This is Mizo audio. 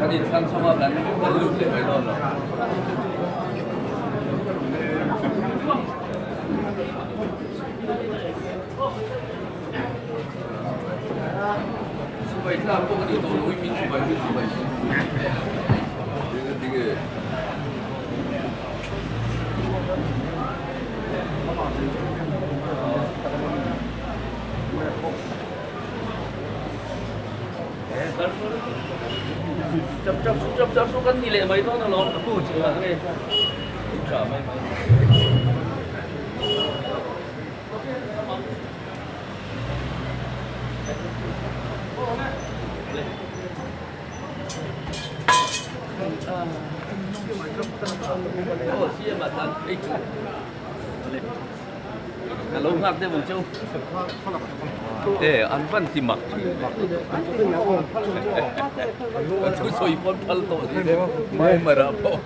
Kan inthlang chho a kan kan lut leh mai dawn lo. Sipai tlak pawh ka ni tawh lo i min sipai min sipai Tinge tinge. Chap chap su chap chap su kan ni leh mai dawn alawm ka pu chu a nge tha mai mai. Aw siam a tan phei chu ka lo nghak deuh ang cheu e an van ti mak ka thusawi pawn phal tawh si mai mara pawh.